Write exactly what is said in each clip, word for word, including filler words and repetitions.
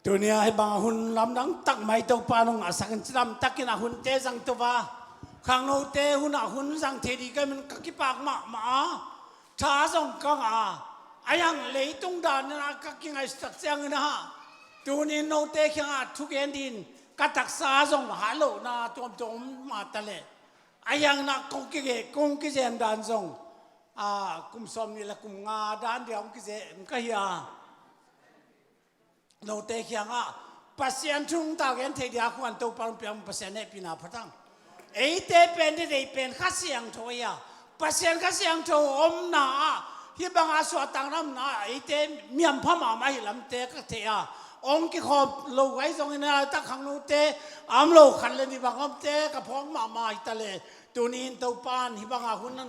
Tuni-ah hih bang a hun lamdang tak mai Topa nong a sakin cidam takin a hunte zang to va. Khangnote hunah hun zang thei ding ka hih manin ka kipak mahmah a, tha zong ka ngah a, a hiang leitung dan inah ka kingaihsut tak ciangin ah, tuni-in note kiangah thugen dingin ka taksa zong hah lohna tuamtuam mah ta leh, a hiang inah kong kige, kong kizem dan zong, a, kum sawm nih le kum nga dan dia kong kizem ka hi a. Note kiangah Pasian thu nong gen thei ding a khuan Topa hong piak Pasian hehpihna pha tang. Eite pen, i deih pen Kha Siangtho hi a, Pasian Kha Siangtho omna ah hih bang a suahtakna omna ah eite mi hampha mahmah hi lamte ka thei a, hong kikhawm lo gai zongin a laitak khangnote a om lo khat le nih bang omte ka phawk mahmah hi ta leh, tuni-in Topa in hih bang a hun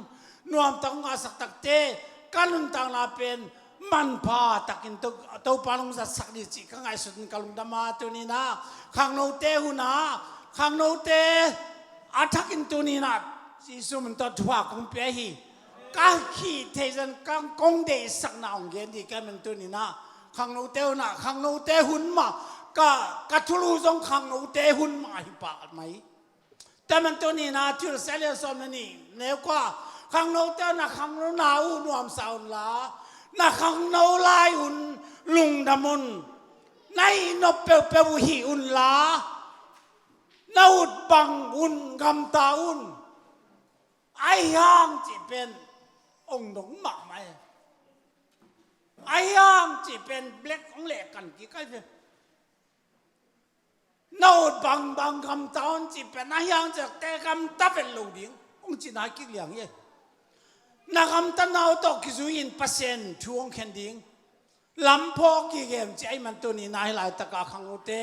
nuamtak hong ngahsak takte ka nuntakna pen manpha takin To, Topa in hong zatsak ding cih ka ngaihsutin ka lungdam a, tuni-in ah khangnote hun ah, khangnote a thakin tuni-in ah Jesu min tawh thupha kong pia hi. Ka hih theih zong ka kong deihsakna hong gen ding ka hih manin tuni-in ah khangnote hun ah, khangnote hun mah, ka, ka thulu zong khangnote hun mah hi pah mai. Tua manin tuni-in ah Thuhilhsia lian sawm le nih, neu kua, khangnote na khangno na uh nuamsa unla, na khangno lai un lungdam un, na hih nop peuhpeuh uh hih unla, na ut bang un gamta un. Ahi hang cih pen hong dong mahmah e. Ahi hang cih pen black hong lehkan kik ahi ve. Na ut bangbang gamta un cih pen, na hiang ciakte gamta vet lo ding hong cihna kik liang hi. Na gamtatna uh tawh kizui-in Pasian thu hong khen ding lam phawk kik hi hang cih ahih manin tuni-in ah hih laitak a khangnote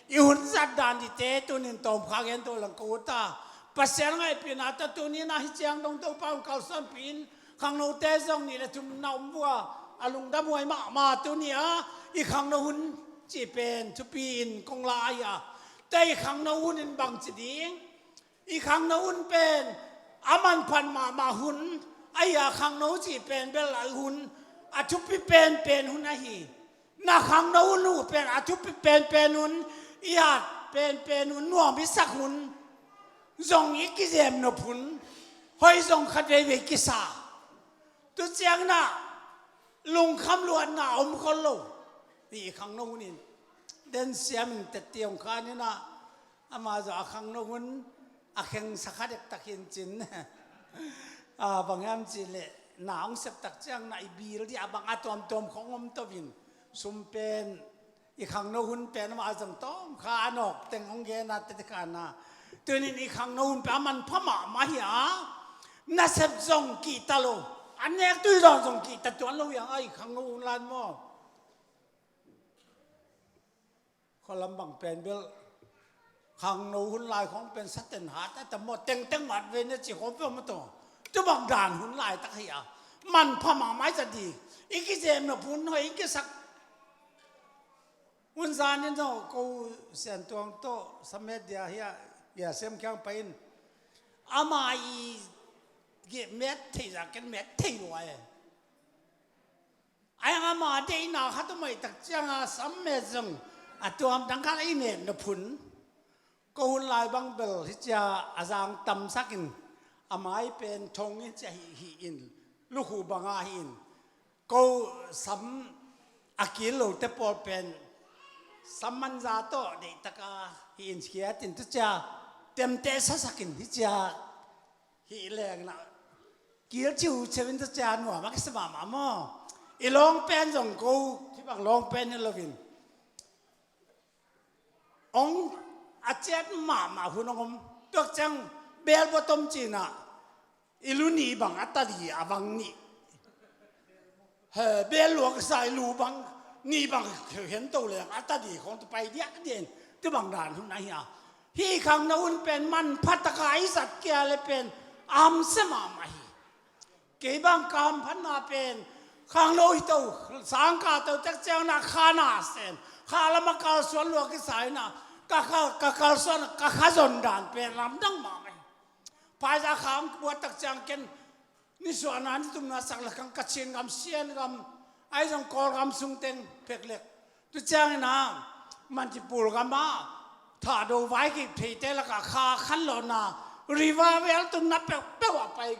i hun zat dan dingte tuni-in tawmkha gen to lang ka ut a. Pasian ngaihpihna tawh tuni-in ah hih ciang dong Topa hong kalsuanpih in, khangnote zong nih le thum na om uh a, a lungdamhuai mahmah. Tuni-ah i khangno hun cih pen thupi-in kong la ahi a, tua i khangno hun in bangci ding, i khangno hun pen a manphat mahmah hun ahi a, khangno cih pen bel a hun a thupi penpen hun ahi. Na khangno hun uh pen a thupi penpen hun, i at penpen hun, nuam i sak hun, zong i kizem nop hun, hoih zong khat veivei kisa. Tu ciangin ah lungkham luatna a om khol lo. Hih khangno hun in den siamin tetti hong khan in ah, amah zong a khangno hun a khengsa kha dektak hi in cin. A, bang hiam cih leh na hong sep tak ciangin ah i bil ding a bang a tuamtuam khong om to in, sum pen i khangno hun pen amah zong tawmkha a nawk teng hong gen a, tete khan a. Tuni-in i khangno hun pen a manpha mahmah hi a, nasep zong kihta lo, a nek tui zong zong kihta tuan lo hi hang a, i khangno hun lai maw. Khualam bang pen bel khangno hun lai khong pen saten hat a ta maw, tengteng mat ve ne ci khawm peuh maw taw. Tu bang dan hun laitak hi a, manpha mahmah i zat ding, i kizem nop hun, hoih i kisak hun. Zan in zong ko Sian Tuang tawh sam het dia hi a, Gia Sem kiang pai in, ama i met thei zah ken met thei lua e. Ahi hang ama deihna khat om ahih tak ciangin sam met zong a tuam dang khat a i met nop hun. Ko hun lai bang bel hih cia a zang tamsak in, a mai pen thong in cia hih, hih in, lukhu bang a hih in, ko sam a kil lote pawl pen sam manza tawh deihtak a hih in khiat in, tu cia temte sasak in, hih cia hih leng na kil ciuciu in, tu cia nuam a kisa mahmah maw. I lawng pen zong ko hih bang lawng pen hi lo in, hong a ciat mahmah hun hong om. Tuak ciang bel bottom ci-in ah i lu nih bang a tadi a bang nih. He, bel lua kisa i lu bang nih bang hen to leng a tadi khong tu pai diakdiak in, tu bang dan hun ahi a. Hih khangno hun pen manpha taka i zat kei a leh pen a hamsia mahmah hi. Kei bang ka hamphatna pen khangno hi to, sangkah to tak ciangin ah kha na sem, kha lam a kalsuan lua kisa in ah, ka kha, ka kalsuan, ka kha zon dan pen lamdang mahmah hi. Phaizah kha hong buat tak ciang ken nisuahna nitumna sak le khang Kachin gam, Sian gam, ahi zong Kawlgam sung teng pheklek. Tu ciangin ah Manipur gamah Thado vaikip theite lakah kha khanlawhna revival tunna peuhpeuh ah pai,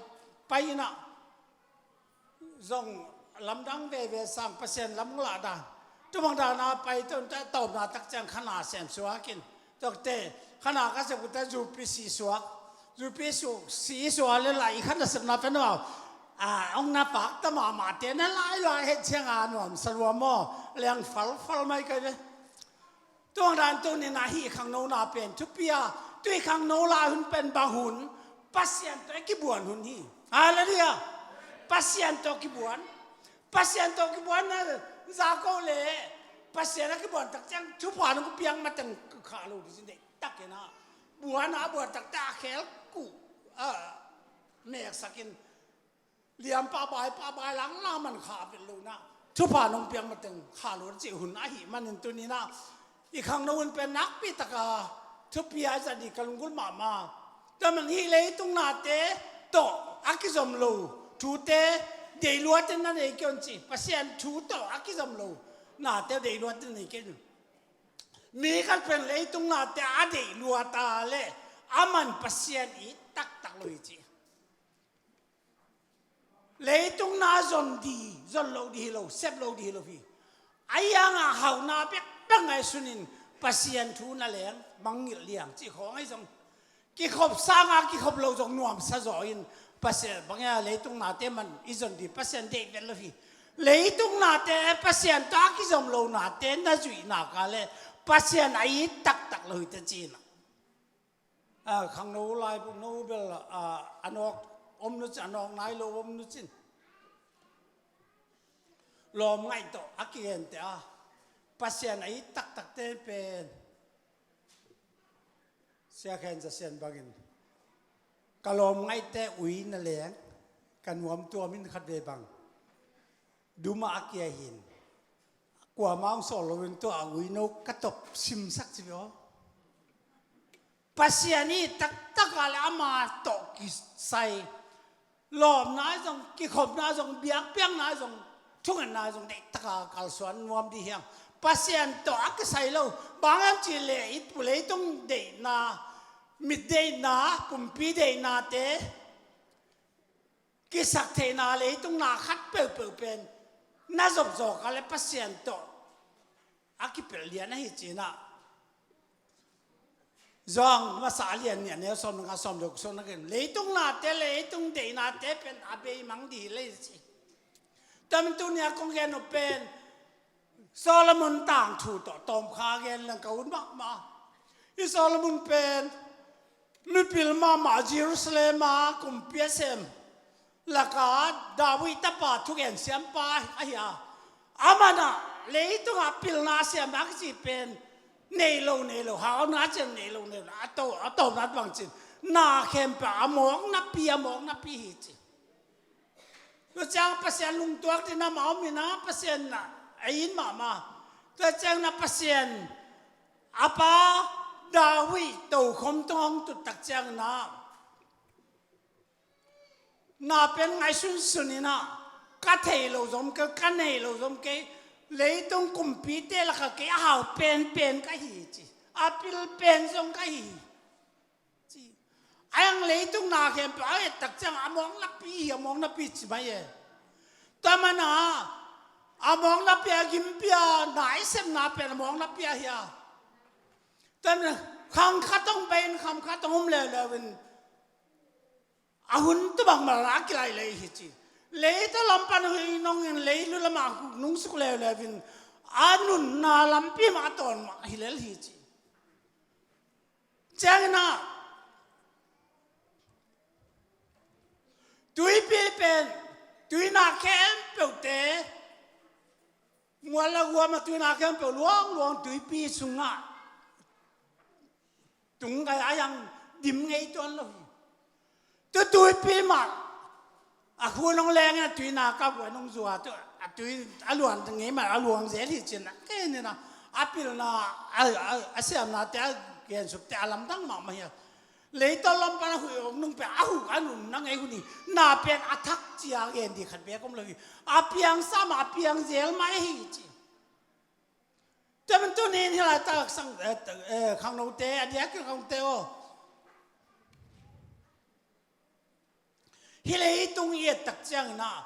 pai inah zong lamdang veve sang Pasian lam hong lah dan. Tua bang dana pai tun ta tawpna tak ciang khana sem suak in. Tuakte khana ka sem kute zupi si suak. Zupi su si suak le lai khat na sepna pen aw. A, hong na pak ta mahmah te na lai lai het ciang a nuam sa lua maw. Leng falfal mai kai ve. Tuang dan tunin a hih khangno na pen thupi a, tui khangno lai hun pen bang hun, Pasian tawh a kibuan hun hi. Halleluiah. Pasian tawh kibuan. Pasian tawh kibuan na zako le Pasian a kibuan tak ciang thupha nong piang mateng kha lo di sin dei tak ina. Buan a buan tak tak a khel ku a meksakin liam pahbai pahbai lang lang man kha vet lo na. Thupha nong piang mateng kha lo cih hun ahih manin tuninah i khangno hun pen nakpi taka thupi a i zat dih ka lunggulh mahmah. Tua man hih leitung nate tawh a kizom lo thute deihluat in na nei kei un ci. Pasian thu tawh a kizom lo nate deihluat in na nei kei un. Mi khat pen leitung nate a deihluat a le a man Pasian it taktak lo hi ci. Leitung na zon di, zon lo di hi lo, sep lo di hi lo hi. A ianga hauna bekbek ngaihsunin Pasian thu na leng mangngilh liang cih khawng ahi zong kikhop sanga kikhop lo zong nuamsa zaw in Pasian bangin a leitung nate man i zon di Pasian deih vet lo hi. Leitung nate Pasian tawh a kizom lo nate na zuih nak a le Pasian a it taktak lo hi ta cina. A, khangno lai bu no bel a, a nawk om nu cin, a nawk nai lo om nu cin. Lawm ngaih tawh a kigente a Pasian a it taktakte pen Sia Khen Za Sian bangin ka lawm ngaihte ui na leng ka nuam tuam in khat ve bang duma a kia hin kuamah hong sawl loin tua a ui no ka tawp simsak ci ve aw. Pasian i taktak a le ama tawh kisai lawmna zong, kikhopna zong, biakpiakna zong, thungetna zong deih taka kalsuan nuam di hiang. Pasian tawh a kisai lo bang hiam cih le i leitung deihna, mit deihna, pumpi deihnate kisak theihna leitung na khat peuhpeuh pen na zopzawk a le Pasian tawh a kipelh lian ahi cinah. Zawng masa a lian nih a neu sawm le nga sawm le kua sawm na gen leitung nate leitung deihnate pen a beimang di hi lei ci. Tamtu nia kong gen uh pen Solomon tangthu tawh tawmkha gen leng ka ut mahmah. Hi Solomon pen mipil mahmah Jerusalem a kumpi a sem laka David tapa thugen siampa ahi a. Aman ah leitungah pilna siamna kici pen nei lo nei lo, hauna cian nei lo nei lo, a to a tawmna bang cin na khempeuh a mawk napi a mawk napi hi ci. Tua ciang Pasian lungtuak ding na ma om hi na Pasian na a in mahmah. Tua ciang na Pasian a pa David tokhom tawng tuttak ciang na na pen ngaihsunsun in ah ka thei lo zom kei, ka nei lo zom kei, leitung kumpite lakah kei a hau penpen ka hi ci, a pil pen zong ka hi ci. A iang leitung na khempeuh a ettak ciang a mawk napi hi, a mawk napi ci mai e. Tua mana a mawk napi a gimpi a na i sepna pen a mawk napi a hi a. Tua mana khang khat hong bei in kham khat hong um leuleu in a hun tubang mal a kilaih lei hi ci. Leita lam pan hui nongin leilu lamah huk nungsuk leuleu in a nunna lampi mah a tawn mah hi lel hi ci. Ciangin ah tuipi pen tuina khempeuhte mual a guam a tuina khempeuh luangluang tuipi sungah tung kai a iang dim ngei tuan lo hi. Tu tuipi mah a khun hong leng in a tuina kap uh a nong zua tu a tui a luan ngei mah a luang zel hi cin a kei nina a pilna a siamnate a gensukte a lamdang mahmah hi a. Leitaw lam pan a huih awk nung pen a huk a nunna ngei hun hi. Na pen a thak cia gen di khat bek om lo hi. A piangsa mah a piang zel mah hi ci. Tua man tuni in hih laitak sang, eh, eh, khangnote, a diakin khangnote aw. Hih leitung i et tak ciangin ah,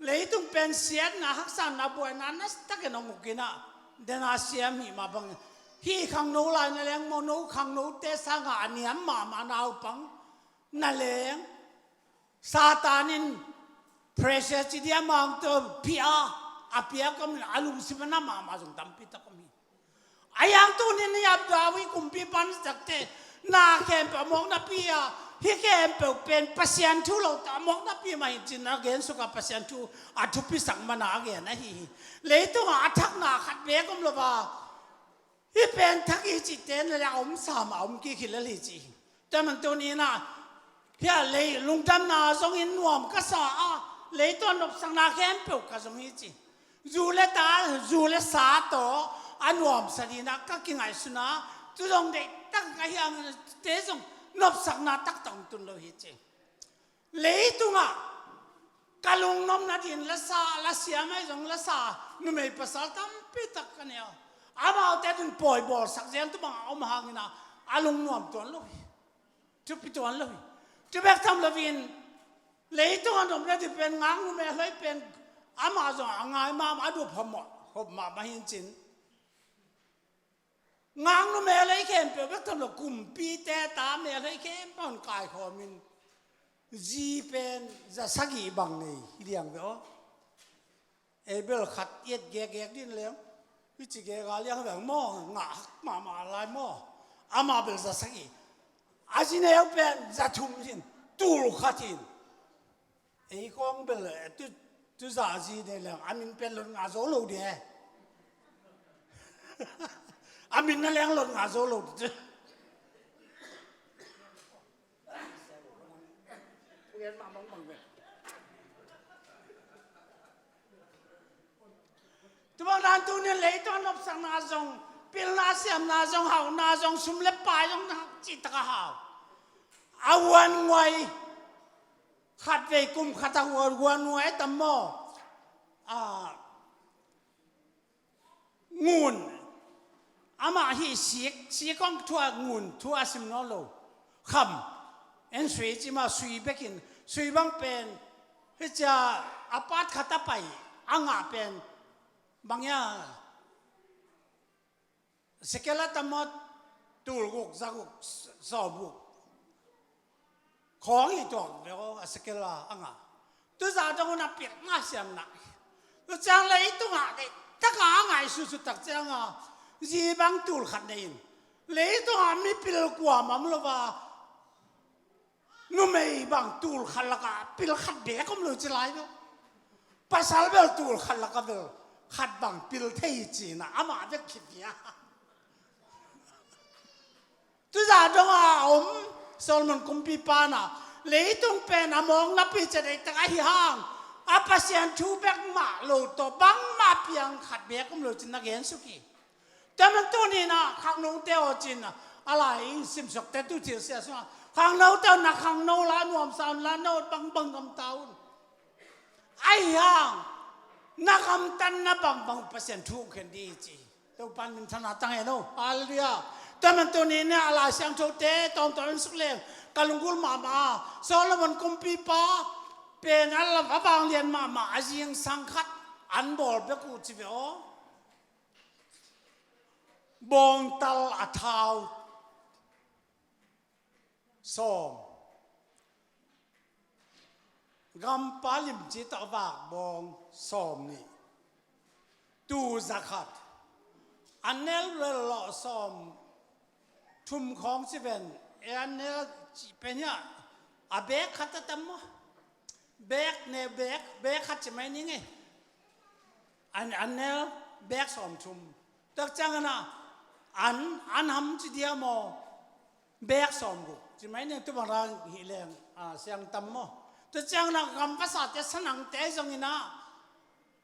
leitung pen siatna, haksatna, buaina nasa takin hong uk in ah, den a siam hi mah bangin, hih khangno lai na leng maw, no khangnote sangin a niam mahmah naupang na leng, Satan in pressure ci dia mang to pia, a piak om in a lungsim a na mahmah zong tampi tak om hi. A yang tuni in a yap dau i kumpipa na takte, na khempeuh a mawk napi a, hih khempeuh pen Pasian thu lo ta a mawk napi mah hi cin a gen suk a, Pasian thu a thupisak man a gen ahi hi. Leitung ah a thakna khat beek om lo a, hih pen thak hi cihte na leh a om sam a om kik hi lel hi ci hi. Tua man tuni in ah, hih a lei lungdamna zongin nuam ka sa a, leitung a nopsakna khempeuh ka zong hi ci. Zu le ta, zu le sa tawh a nuamsa dingin ah ka kingaihsun a, tu zong deihtak ka hi a, te zong nopsakna taktak hong tun lo hi ci. Leitungah ka lungnopna dingin la sa, la siam ahi zong la sa, numei pasal tampi tak ka nei a, amaute dingin pawi bawlsak zel tu bang a om hangin ah, a lungnuam tuan lo hi. Thupi tuan lo hi. Thu bek tham loin, leitung a nopna ding pen ngaknu mel hoih pen amah zong a ngai mahmah, a dup hop mahmah hi cin. Ngaknu mel hoih khempeuh bek tham lo, kumpite ta mel hoih khempeuh hong kaikhawm in, zi pen za sagih bang nei hi liang ve aw. Ei bel khat i et gekgek ding leng, hih ci gek a liang veng maw, ngah hak mahmah lai maw. Amah bel za sagih. A zi neu pen za thum hi in, tul khat hi in. Ei khawng bel, eh, tu, tu za zi nei leng, a min pen lot ngah zo lo ding e. A min na leng lot ngah zo lo ding. Tua bang dan tuni in leitung a nopsakna zong, pilna siamna zong, hauhna zong, sum le pai zong na cih tak a hau. A huan nguai, khatvei kum khat a huan, huan nguai a tam maw. A, Ngun. Amah hih sik, sik hong thu a, ngun thu a sim nawn lo. Kham. En sui ci mah, sui bekin, sui bang pen, hih cia a part khat a pai a ngah pen, bang hia, sekel a tam maw, tul guk, za guk, sawm guk khawng hi tuak ve aw, a sekel a a ngah. Tu zah dong un a pilna siamna. Tu ciang leitungah deih taka a ngaihsutsuh tak ciangah, zi bang tul khat nei in, leitungah mipil kuamah om lo a, numei bang tul khat lakah pil khat beek om lo ci lai lo. Pasal bel tul khat lakah bel khat bang pil thei ci-in ah amah bek khit hi a. Tu zah dong a om Solomon kumpipa in ah, leitung pen a mawk napi cia deihtak ahi hang, a Pasian thu bek mah lo tawh bangmah piang khat beek om lo ci-in na gen suk hi. Tua man tuni in ah khangnote aw ci-in ah, a lai i simsuakte tu thil sia sungah, khangnote aw, na khangno la nuamsa un la, na ut bangbang gamta un. Ahi hang, na gamtatna bangbang Pasian thu hong khen ding hi ci hi. Topa in minthanna tang hen aw. Halleluiah. Tua man tuni in ah a Lai Siangthote tawmtawm en suk leng ka lunggulh mahmah a, Solomon kumpipa pen a la, a vanglian mahmah a, zingsang khat an bawl bek uh ci ve aw. Bawngtal a thau sawm. Gampa limci tawh a vak bawng sawm nih. Tuu za khat. An nel lawh sawm thum khawng ci ven. E, an nel cih pen hiah a bek khat a tam maw? Bek ne bek, bek khat ci mai ning e. An, an nel bek sawm thum. Tua ciangin ah an, an ham ci dia maw? Bek sawm guk ci mai ning, tu bang rang hi leng, a, siang tam maw? Tua ciangin ah gam vasate, sanangte zongin ah,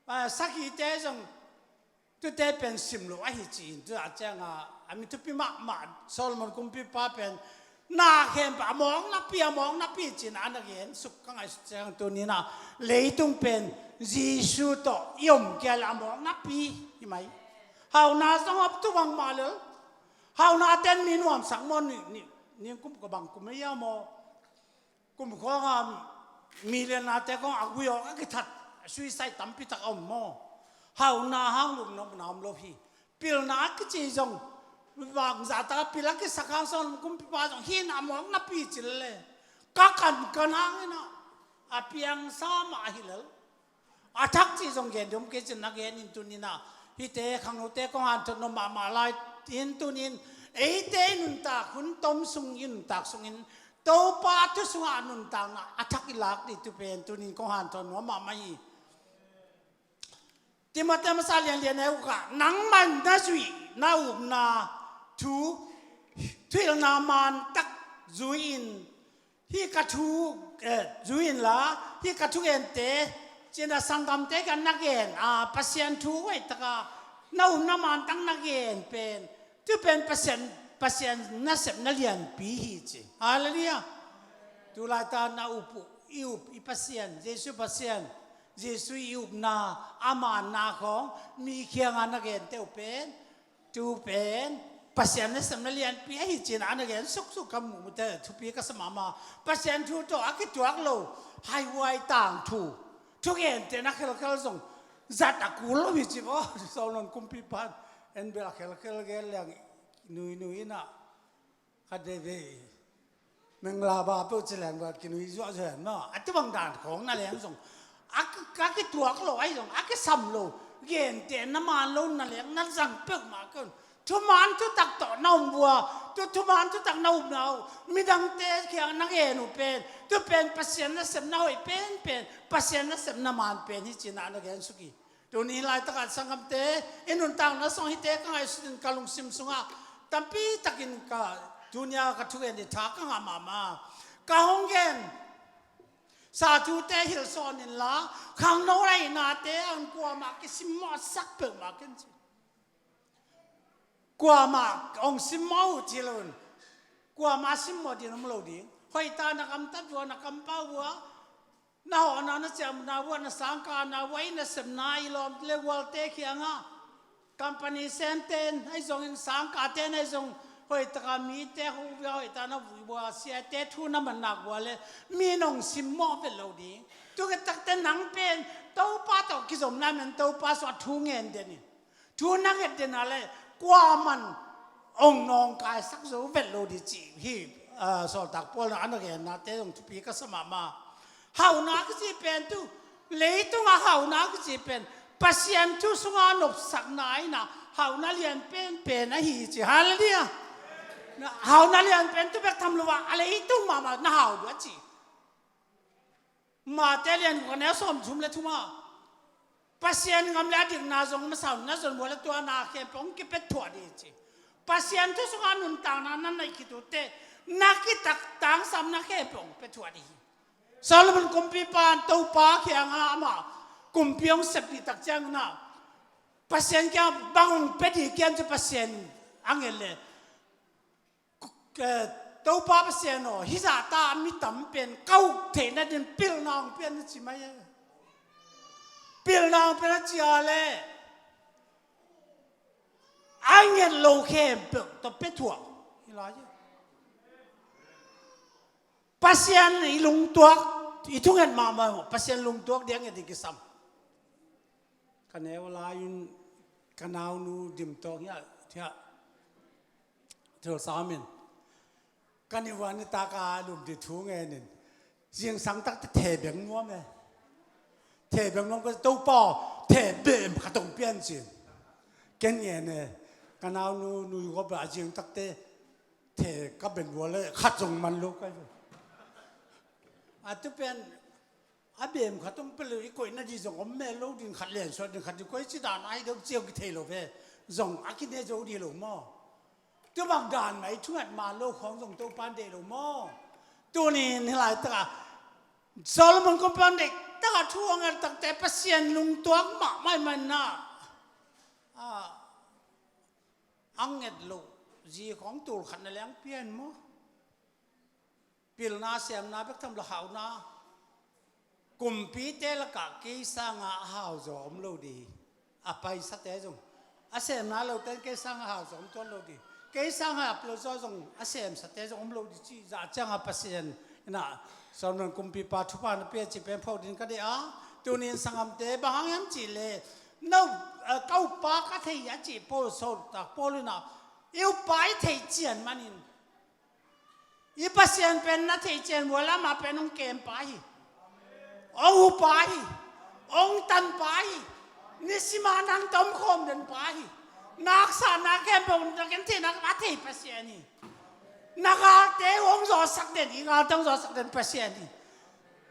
a, sakhite zong, tute pen sim lo ahi ci-in, tua ciangin a mi thupi mahmah Solomon kumpipa pen na khempeuh a mawk napi, a mawk napi ci-in a na gen suk ka ngaihsut ciang tuni in ah, leitung pen Jesu tawh i om kei leh a mawk napi hi mai. Hauna zong a tu bang mah lel. Hauna ten mi nuamsak maw, ni, ni, ni kum ka bang kum ei a maw. Kum khawng a mi lian nate khawng a gui awk a kithat, suicide tampi tak a om maw. Hauna hang lum nopna om lo hi. Pilna a kici zong bangzah tak a pil a kisak hang sawm kumpipa zong hi na mawk napi ci lel e. Ka kankan hang in a, a piangsa mah hi lel. A thak cih zong gen dum kei cin na gen in tuni in a, hihte khangnote kong hanthot nuam mahmah lai in tuni in, eite i nuntak hun tom sung i nuntak sungin Topa thu sungah a nuntakna a thak i lak dih tu pen tuni in kong hanthot nuam mahmah hi. Timoti masa lianlian a ukah nangman na zuih na upna thu, thuhilhna mantak zui in, hih ka thu, eh, zui inla, hih ka thugente, cina sanggamte kiang na gen, a, Pasian thu hoihtaka na upna mantak na gen pen, tu pen Pasian, Pasian nasepna lianpi hi ci. Halleluiah. Tulaitak na up uh, i up i Pasian, Jesu Pasian, Jesu i upna, a manna khawng, mi kianga na gente uh pen, tu pen Pasian nasepna lianpi ahi cin a na gen suksuk ka muhmute thupi ka sa mahmah. Pasian thu tawh a kituak lo haihuai tangthu thugente na khelkhel zong zat a kul lo hi ci maw. Solomon kumpipan en bel a khelkhel gen leng nuinui in a, khat veivei menglaba peuh ci leng bel kinui zuahzuah hen maw. A tu bang dan khawng na leng zong a ki, a kituak lo ahi zong a kisam lo, gente na man lo na leng na zang peuhmah kei un. Thuman thutak tawh na um vua, tu thuman thutak na upna uh midangte kiang na gen uh pen, tu pen Pasian nasepna hoih penpen, Pasian nasepna man pen hi cin a na gen suk hi. Tuni laitaka sanggamte, i nuntakna sung hite ka ngaihsut in ka lungsim sungah tampi takin ka tunia ka thugen i tha ka ngah mahmah. Ka hong gen sa thute hilh sawn inla, khangno lainate an kuamah kisimmawhsak peuhmah ken ci. Kuamah hong simmawh uh ci lo in, kuamah simmawh ding om lo ding. Hoihtak na gamtat vua, na kampau vua, na hawhna na ciamna vua, na sangkahna vua, i nasepna i lawm le gualte kiangah, company semten ahi zongin, sangkahten ahi zong, hoihtaka mite hu vua, hoihtak na vui vua, siate thu na man nak vua le mi nong simmawh vet lo ding. Tuke takte nang pen Topa tawh kizomna men Topa sung a thu ngen den in. Thu na nget den a le kuaman ong nawngkaisak zo vet lo ding ci hi. Ah, sawltak Paul na a na gennate zong thupi ka sa mahmah. Hauna kici pen tu, leitungah hauna kici pen Pasian thu sunga nopsakna in a hauna lian penpen ahi ci. Halleluiah. Na, hauna lian pen tu bek tham lo a, a leitung mahmah na hau dua ci. Mate lian guk a neu sawmthum le thum ah, Pasian gam le a dikna zong masa un na zon vua le tua na khempeuh hong kipia thuah ding ci. Pasian thu sunga nuntakna na neih khit uh teh na kitak tangsamna khempeuh hong pia thuah ding hi. Solomon kumpipa in Topa kiangah amah kumpi hong sep dih tak ciangin ah, Pasian kiangah bang hong pia ding hiam ci Pasian a nget leh, eh, Topa Pasian aw, hih zahta mi tam pen ka uk theihna dingin pilna hong pia in ci mai e. Pilna hong pia in ci a leh a nget lo khempeuh tawh pia thuah hi lai hi. Pasian i lungtuak, i thunget mahmah uh, Pasian lungtuak ding a nget ding kisam. Ka neu lai-in ka naunu Dim Tawng hiah, hiah thil sam in, ka nivuan nitak a lum ding thu ngen in, zingsang takte thebeng nuam e. Thebeng nuam ka, Topa aw, thebem khat hong pia in ci in. Ken ngen e, ka naunu nui gawp a zing takte the ka beng vua le khat zong man lo ka hi. A tu pen a bem khat hong pia lo, i koihna ding zong om mel lo ding, khat liansuah ding, khat ding koi ci dan a hi deuh ci hong kithei lo ve. Zong a kine zo ding lo maw? Tu bang dan mah i thunget man lo khawng zong Topa in deih lo maw? Tuni in hih laitak a Solomon kumpipa in deih tak a thu a nget takte Pasian lungtuak mahmah in ah, a nget loh zi khawng tul khat na leng pia in maw? Pilna siamna bek tham lo, hauna. Kumpite lakah kei sanga a hau zaw om lo ding hi. A paisate zong A semna lo ten kei sang a hau zong om tuan lo ding. Kei sang a hau lo zaw zong a semsate zong om lo ding cih zah ciangin Pasian in ah Solomon kumpipa thupha na pia cih pen pho ding ka deih a. Tuni in sanggamte bang hang hiam cih leh no, eh, ka upa ka thei a cih Paul sawltak Paul in ah i upa i theih cian manin i Pasian pen na theih cian uh a, amah pen hong kempa hi. Hong hupa hi. Hong tanpa hi. Nisim a nang tawh om khawm den pa hi. Na haksatna khempeuh na gentheihna a thei Pasian hi. Na galte uh hong zawhsak den, i galte hong zawhsak den Pasian hi.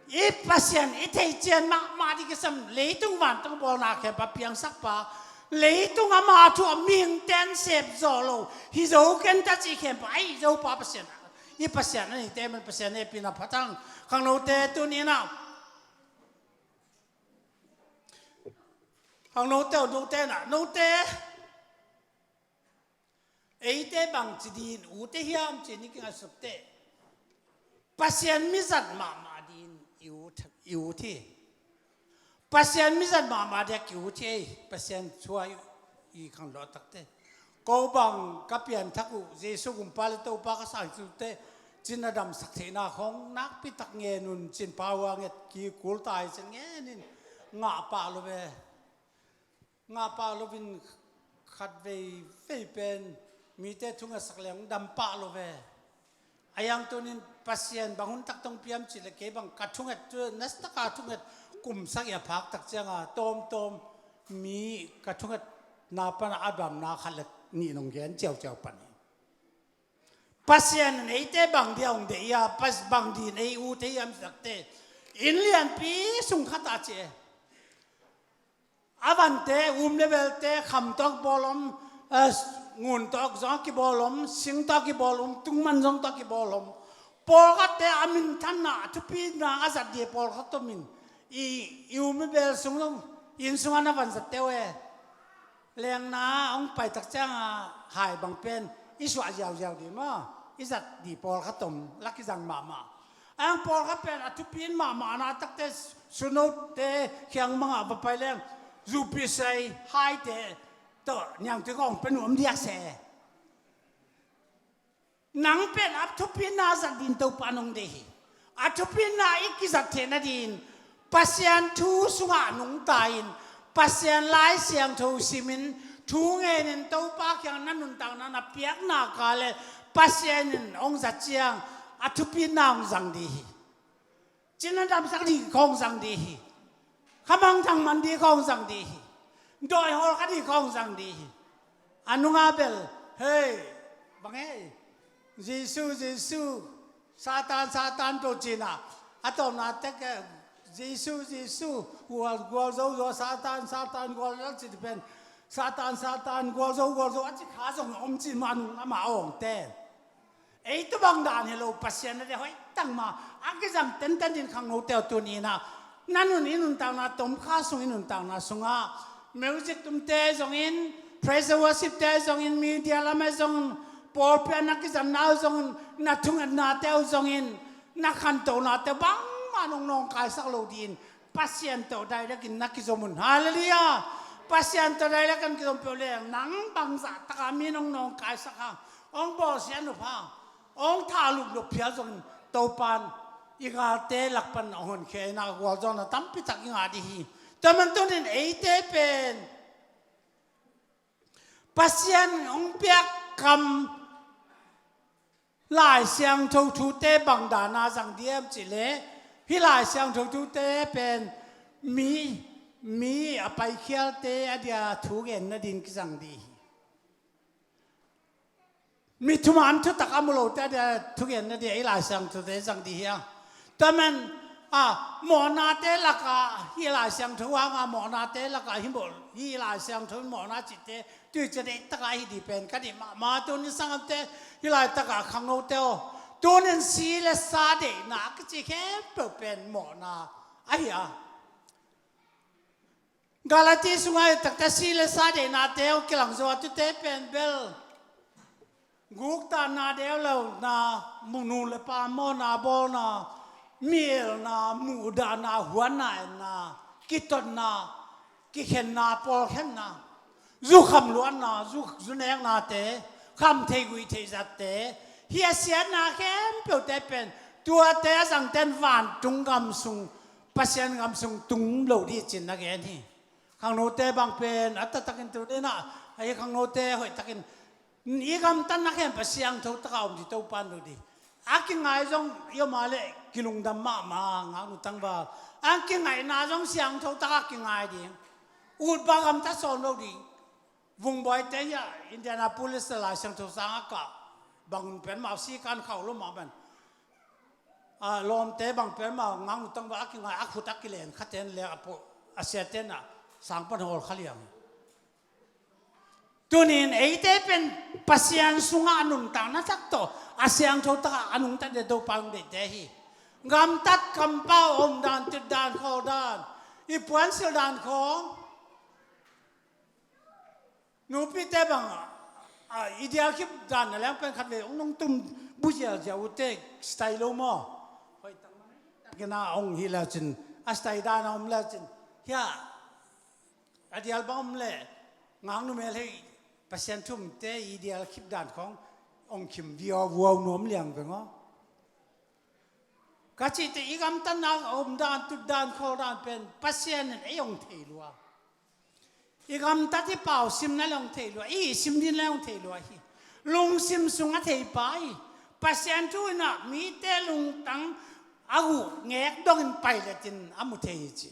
I Pasian i theih cian mahmah ding kisam, leitung vantung bawlna khempeuh a piangsak pa, leitung ama thu a mihingte in sep zawh lo hi zo ken ta cih khempeuh a hi zo pa Pasian. I Pasian a neite man Pasian hehpihna phat hang. Khangnote tuni in ah, khangnote uh note in ah note eite bangci dingin ut i hiam cih i kingaihsut teh, Pasian mizat mahmah dingin i ut, i ut hi. Pasian mizat mahmah dingin i ut hi. Pasian thu a i, i khangno takte, ko bang ka pianthak uh, Jesu gumpa le Topa ka sang uh teh, cina damsak theihna khawng nakpi tak ngen un, cin pau a nget kikul ta hi cin ngen in, ngah pah lo ve. Ngah pah loin khat veivei pen mite thungetsak leng dam pah lo ve. A hiang tunin Pasian bang hun tak tawh hong pia hiam cih leh kei bang ka thunget tu, nasataka thunget kum sagih a phak tak ciangin tawmtawm mi ka thungetna pan a damna khat le nih nong gen ciauciau pan hi. Pasian in eite bang dia hong deih a, Pas-, bang dingin ei ut ei hiam cih takte, inn lianpi sung khat ah ci e. A vante, um le belte, kham tawh kibawl om, eh, ngun tawh zong a kibawl om, sing tawh a kibawl om, tungman zong tawh a kibawl om. Pawlkhatte a minthanna, a thupina a zat ding pawlkhat om in, i, i um le bel sung zong, inn sungah na van zatte uh e. Lengna hong pai tak ciangin hai bang pen i suah ziauziau ding maw, i zat ding pawlkhat om, la kizang mahmah. A hiang pawlkhat pen a thupi in mahmahna takte, sunote kiang bangah va pai leng, zupi sai haite tawh niangtui kong pen nuam diak se. Nang pen a thupina zat ding Topa nong deih hi. A thupina i kizat theihna ding Pasian thu sungah nungta in, Pasian Lai Siangtho simin, thu ngenin Topa kiang na nuntakna na piakna kal le Pasian in hong zat ciang a thupina hong zang ding hi. Cina damsak ding khawng zang ding hi. Khamangthang man ding khawng zang ding hi. Dawi hawl kha ding khawng zang ding hi. A nungah bel, hei, bang hei, Jesu, Jesu, Satan, Satan, to cina a tawpna tek, eh, Jesu, Jesu, gual, gualzo zo, Satan, Satan, gual, a ci pen, Satan, Satan, gualzo, gualzo a ci kha zong om ci mah nung amah a awngte. Ei tu bang dan hi lo, Pasian a deih hoih tangma a kizang tenten ding khangnote uh tuni in ah, na nun i nuntakna, tomkha sung i nuntakna sungah music tumte zongin, praise and worship te zongin, media lamah zongin, pawlpi ah na kizanna uh zongin, na thungetnate uh zongin, na khantohnate uh bangmah nong nawngkaisak lo dingin Pasian tawh direct in na kizom un. Halleluiah. Pasian tawh direct in kizom peuh leng nang bangzah taka mi nong nawngkaisak hang, hong bawlsiat nop hang, hong thahlup nop phial zongin Topan i galte lak pan hong honkhia in ah gualzawhna tampi tak i ngah ding hi. Tua man tunin eite pen Pasian hong piak kam Lai Siangtho thute bang dana zang diam cih leh, hih Lai Siangtho thute pen mi, mi a paikhialte a dia thugenna ding kizang ding hi. Mi thuman thutak a mu lote a dia thugenna ding a hih Lai Siangthote zang ding hi a. Tua man, a, mawhnate lakah, hih Lai Siangtho hanga mawhnate lakah, hih maw, hih Lai Siangtho in mawhna cihte, tui ciang deih takah ahi ding pen ka deih mahmah. Tunin sanggamte, hih laitakah khangnote aw, tunin si le sa deihna a kici khempeuh pen mawhna ahi a. Galati sungah i takte si le sa deihnate hong kilang zo a, tute pen bel guktakna, deulona, nu le pa mawhna bawlna, mi elna, muhdahna, huanna enna, kitotna, kikhenna, pawlkhenna. Zu kham luatna, zu, zu neknate, kham thei guih thei zatte, hih a siatna khempeuhte pen, tuate a zangten vantung gam sung, Pasian gam sung tung lo dih cin a gen hi. Khangnote bang pen, a taktakin tu dena, ahi khangnote hoih takin, i gamtatna khempeuh siangtho taka om dih Topan lo dih. A kingai zong, i om a leh kilungdam mahmah, ngaknu tangval. A kingaihna zong siangtho taka kingai ding. Utpa gamtat sawm lo dih. Vungbuaite hi a, Indianapolis a Lai Siangtho sang a kah, bang pen mau si kan khauh lo mah pen. A, lawmte bang pen mau ngaknu tangval a kingai, a khut a kilen khaten le a pawh, a siaten a sang pan hawl kha liang. Tunin eite pen Pasian sungah a nuntakna tak tawh, a siangtho takah a nungta deuh Topa hong deihte hi. Gamtat kampau, omdan, tutdan, khawldan, i puansilh dan khawng. Nupite bang, a, i dialkhip dan na leng pen khat vei hong nungtum buzialzial ute style lo maw? Hoih tak man, takin a hong hi lecin, a style dan a om lecin. Hia, a dial bang om le, ngaknu mel hei, Pasian thumte i dialkhip dan khawng hong khim viau vuau nuam liang veng aw. Ka cihte i gamtatna omdan, tutdan, khawldan pen Pasian in ei hong thei lua. I gamtat i pau simna le hong thei lua, i sim din le hong thei lua hi. Lungsim sung a thei pa hi. Pasian thu in a mite lungtang a huh ngek dongin pailetin a mu thei hi ci.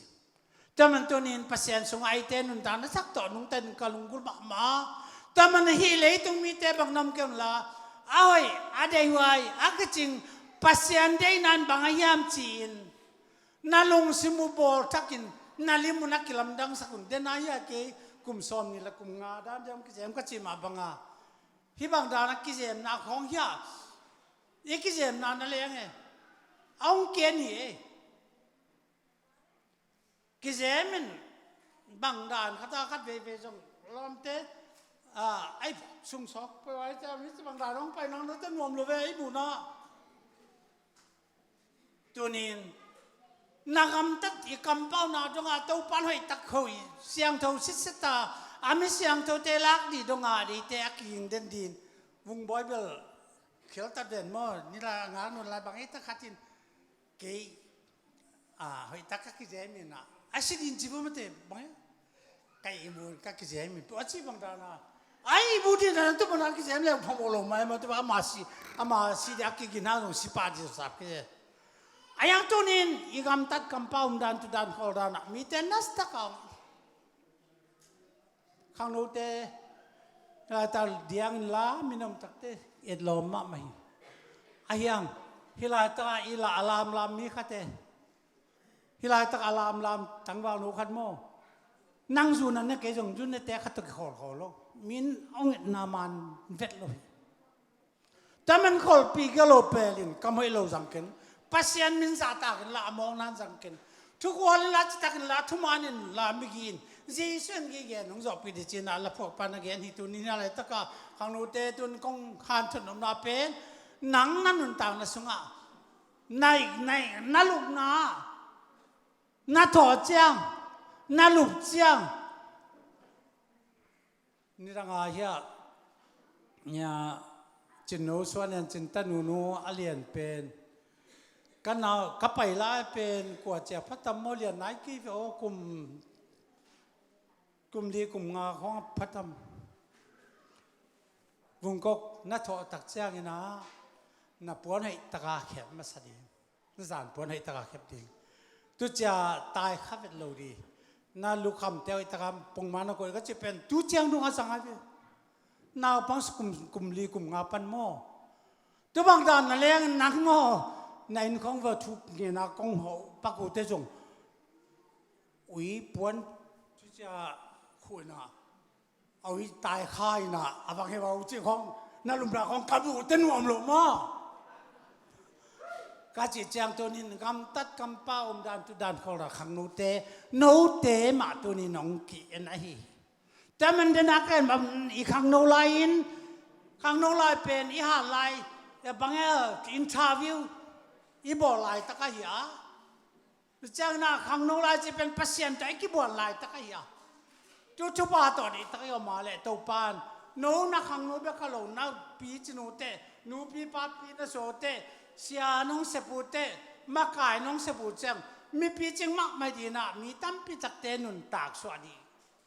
Tua man tunin Pasian sungah eite nuntakna tak tawh nungta in ka lunggulh mahmah. Tua man hih leitung mite bang na om kei unla, a hoih, a deihhuai, a kicing, Pasian deihna in bang a hiam ci-in na lungsim uh bawlthakin, na lim uh na kilamdangsak un. Dena hi a, kei kum sawmnih le kum nga dan deuh kizem ka cih mah banga, hih bang dan a kizemna khawng hi a, i kizemna na leng e, a hong kian hi e. Kizem in bang dan khat a khat veivei zong lawmte, a, ei sungsawk peuh ai cia mi ci bang dan hong pai nang note nuam lo ve ei muhna. Tunin na gamtat i kampauna dongah Topan hoih tak hoih siangtho sitset a, a mi siangthote lak dih dongah deite a kiging den din. Vungbawi bel khialtat den maw, nila ngak nun lai bang ei tak khatin kei, a, hoih tak ka kizem in a, a si din ci bu mate bang e. Ka ihmu ka kizem in peuh a ci bang dan a, a ihmu din a tu bang a kizem le phamawh lo mai ma tu bang ama si, ama si dia kigina zong si pa di sap kizem. A yang tunin i gamtat kampau omdan tutdan khawldan a mite nas tak a khangnote, hih laitak diangin la minam takte etlawm mahmah hi. A hiang, hih laitak a i la a lamlam mi khate, hih laitak a lamlam tangvalno khat maw, nang zun a ne kei zong zun ne te khat tawh kikhawlkhawl lo. Min hong etna man vet lo hi. Tua man kholpih gelo pelin kam hoih lo zang ken, Pasian min zahtakin la a mawknan zang ken, thukhualin la citakin la thumanin la migi in Jesu in gige nung zawhpih dih cina la phuakpa na gen hi. Tunin a laitaka khangnote tun kong hanthot nopna pen nang na nuntakna sungah na, na, na lupna, na thawh ciang, na lup ciang. Nidang a hiah, nia, Cinno Suan in Cin tanunu a lian pen, ka nau, ka pai lai pen kua cia phatam maw, lian nai kei ve aw, kum, kum li kum nga khawng a phatam. Vungkok na thawh tak ciangin a, na puan hoih taka khep masa ding. Na zan puan hoih taka khep ding. Tu cia tai kha vet lo dih. Na lukhamte hoih taka pongman a koih ka ci pen tu ciang dong a zang a ve. Naupang kum, kum li kum nga pan maw. Tu bang dan na leng nang maw. Na inn khawng va thuk ngena kong hawh pakute zong. Ui puan tu cia khuh na. A ui tai kha ina, a bang he bang ci khong, na lumra khong ka bu te nuam lo maw. Ka ci ciang tunin gamtat kampau omdan tutdan khawldan khangnote, note mah tunin hong ki-en ahi. Tua man dena ka en bang i khangno lai-in, khangno lai pen i hat lai, a bang he interview i bawl laitak ahi a. Tua ciangin a khangno lai ci pen Pasian tawh i kibuan laitak ahi a. Tu thupha tawh deihtak i om a leh Topa in, no na khangno bek kha lo, na picinu teh, nupi papi na suah teh, sia nong sep uh teh, makai nong sep uh ciang, mi picing mahmah ding in ah, mi tampi takte nuntak suah ding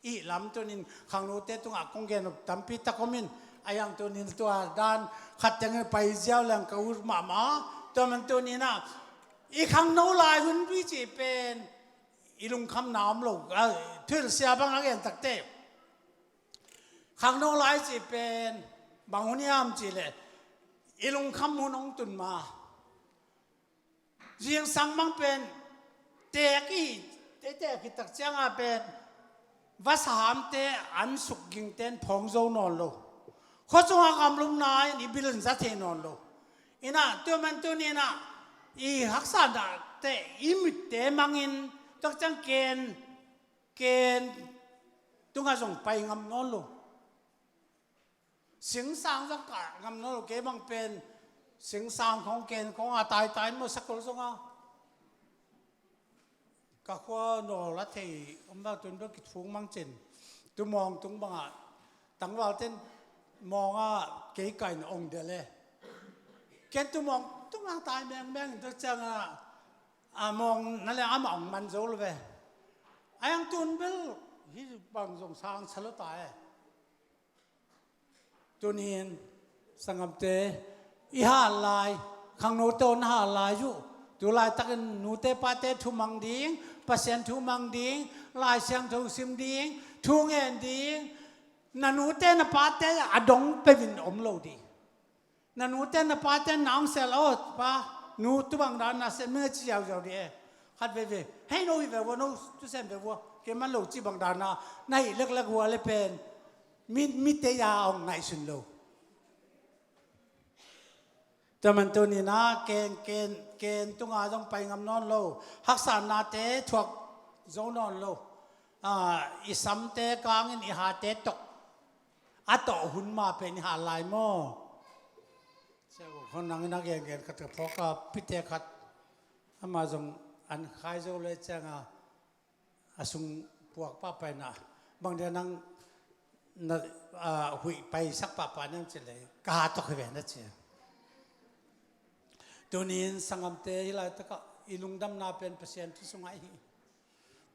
i lam tunin khangnote tungah kong gen uh tampi tak om in, a hiang tunin tua dan khat teng pai ziau leng ka ut mahmah. Tua man tunin ah, i khangno lai hun dui cih pen i lungkhamna om lo, a, thuhilh sia bang a gen takte, khangno lai cih pen bang hun hiam cih leh, i lungkham hun hong tun ma. Zingsang bang pen teek i, te teek i tak ciangah pen vasa hamte an suk gingte in phawng zo nawn lo. Khua sungah gamlumna in i bil in za thei nawn lo. In ah, tua man tunin ah, i haksatnate i mitte mangin, tua ciang ken, ken tungah zong pai ngam nawn lo. Singsang zong kah ngam nawn lo, kei bang pen singsang khong ken khong a taitai maw, sakol zong a. Ka khua nawl a thei om bang tun bang kithung mang cin. Tumawng tung bangah tangvalte in mawng ah kei kain ong del e. Ken tumawng tung a tai mengmeng in, tua ciangah a mawng na leng amah ong man zo lo ve. A hiang tun bel hih bang zong sang sa lo ta e. Tunin, sanggamte, i hal lai, khangnote aw na hal lai uh. Tu laitakin nute pate thu mang ding, Pasian thu mang ding, Lai Siangtho sim ding, thu ngen ding, na nute na pate a dong peuh in om lo ding. Na nute na pate na hong sel, "Aw pa, nu, tu bang dan na sem ning a," ci ziauziau ding e. Khat veivei, "Hei, no hih ve vua, no tu sem ve vua, kei man lo," ci bang dan na, na hih leklek uh a leh pen mi, mite a hong ngaihsun lo. Tua man tunin ah, ken, ken, ken tungah zong pai ngam nawn lo. Haksatnate thuak zo nawn lo. Ah, i samte kangin i hate tawh a tawh hun ma pen i hal lai maw? Sia Go khon nangin a gengen khat ka phawk a, pite khat, amah zong an khai zo le cianga, a sung puak pahpah in ah, bang dia nang na, ah, huih paisak pahpah niam ci le, ka ha tawk hi ve na ci. Tunin sanggamte, hih laitakah i lungdamna pen Pasian thu sungah hi.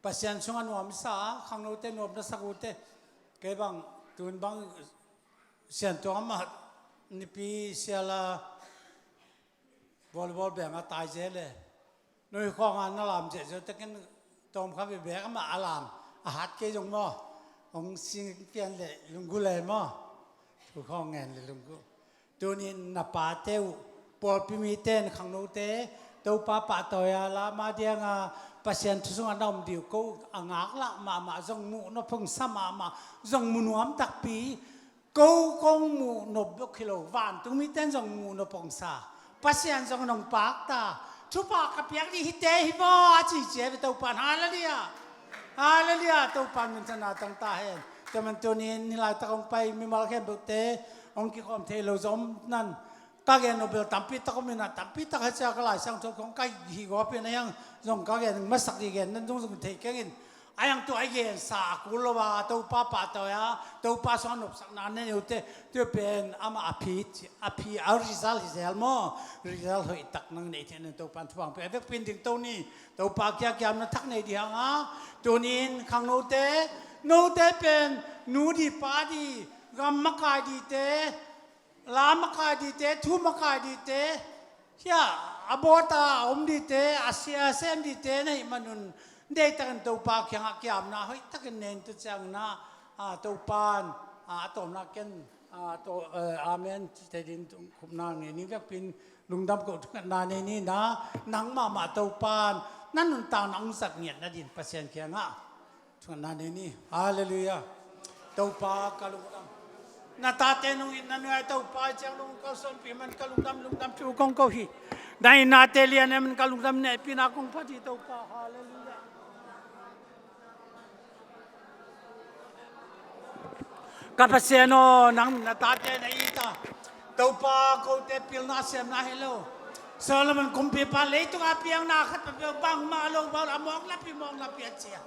Pasian sungah nuam i sa a, khangnote nuam na sak uh teh. Kei bang, tun bang Siantuang amah nipi siala volleyball beng a tai zel e. Nui khawng a na lam ziahziah takin tawm kha bebek amah a lam a hat kei zong maw. Hong sing pian le lunggu le maw. Thu khawng ngen le lunggu. Tunin na pate uh, pawlpi mite in khangnote, Topa pahtawi a la, ama dianga Pasian thu sungah na om ding uh, ko a ngaklah mahmah, zong muh nop hong sa mahmah, zong mu nuam takpi, ko kong muh nop bek hi lo, vantung mite in zong muh nop hong sa, Pasian zong nong pakta, thupha ka piak ding hite hi vaw, a ci cia ve Topa in, halleluiah. Halleluiah, Topa in minthanna tang ta hen. Tua man tunin hih laitak hong pai mimal khempeuhte hong kikhawm thei lo zong om nan, ka gen nop bel tampi tak om in ah, tampi tak hi cia, ka Lai Siangtho khong ka hih gawp in a hiang zong ka gen masak ding gen nan zong zong thei keng in. A hiang tua i gensa a kul lo a, Topa pahtawi a, Topa sungah nopsakna na nei uh teh, tua pen amah a phi, a phi a result hi zel maw? Result hoih tak nang nei theih nan Topa in thupha hong pia. A vekpi in ding to ni, Topa kiang kiamna thak nei ding hang a. Tunin khangnote, note pen nu ding pa ding, gam makai dingte, la makai dingte, thu makai dingte, hia, a bawta a om dingte, a sia a sem dingte na hih manun, deihtakin Topa kiangah kiamna hoihtakin nei in, tua ciangin ah, a, Topa in, a, a tawpna ken, a, to, eh, amen ci thei ding, khupna nei ning, vekpi in lungdam ko, thungetna nei ni na, nang mahmah Topa in na nuntakna hong zat ngiat nading Pasian kiangah thungetna nei ni. Halleluiah. Topa ka lungdam. Na tate nong itna nuai Topa ciang nong kalsuanpih man ka lungdam, lungdam thu kong ko hi. Na itnate lian e man ka lungdam, na hehpihna kong phat hi Topa. Halleluiah. Ka Pasian aw, nang na tate na it a, Topa, kote pilna siamna hi lo. Solomon kumpipa leitunga piangna khat peuh bangmah lo, bang a mawk napi, mawk napi a cia.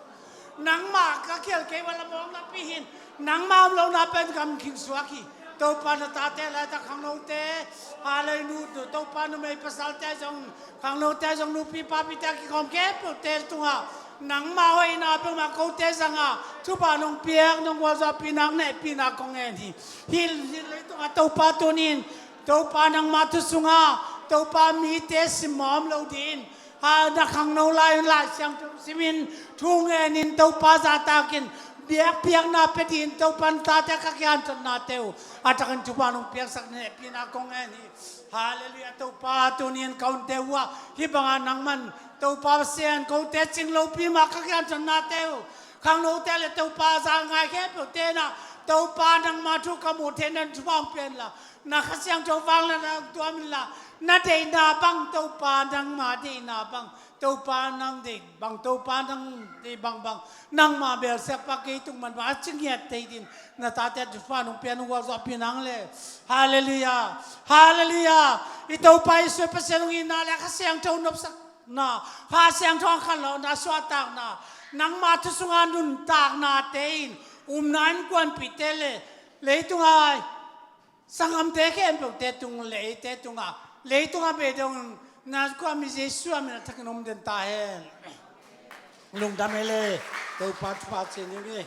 Nangmah ka khial kei ua la mawng napi hin, nangmah om lohna pen gam khing suak hi. Topa na tate laitak khangnote, hallelujah, Topa numei pasalte zong, khangnote zong, nupi papite a kikhawm khempeuhte tungah nangmah hoihna peuhmah kote zangah thupha nong piak, nong gualzawhpih nak, nehpihna kong ngen hi. Hih, hih leitungah Topa tunin, Topa nangmah thu sungah, Topa mite simmawh om lo dingin, ha, na khangno lai-un Lai Siangtho simin, thu ngenin, Topa zahtakin, biakpiakna pia dingin Topa na tate ka kihanthawnate uh a takin thupha nong piaksak, nehpihna kong ngen hi. Hallelujah, Topa tunin ka hunte uh ah hih bangah nangman Topa Pasian, kote cing lopi mah ka kihanthawnate uh, khangnote le Topa za ngai khempeuhte na, Topa nangma thu ka muh theih nading thupha hong pia inla, na Kha Siangtho vangliatna hong tuam inla, na deihna bang Topa nangma deihna bang, Topa nang deih bang, Topa nang deih bangbang, nangma belsiatpa kei tung man bang a ci ngiat thei dingin na tate thupha nong pia, nong gualzawhpih nang le. Hallelujah. Hallelujah. I Topa Jesuh Pasian hong itna le Kha Siangtho nopsakna, Kha Siangtho a khanlawhna, suahtakna, nangma thu sunga nuntaknate in umna innkuanpihte le leitung a i sanggamte khempeuhte tung le eite tungah, leitung a beidong na khuami Jesuh a min a thakin om den ta hen. Lungdam hi le, Topa thupha ci ni.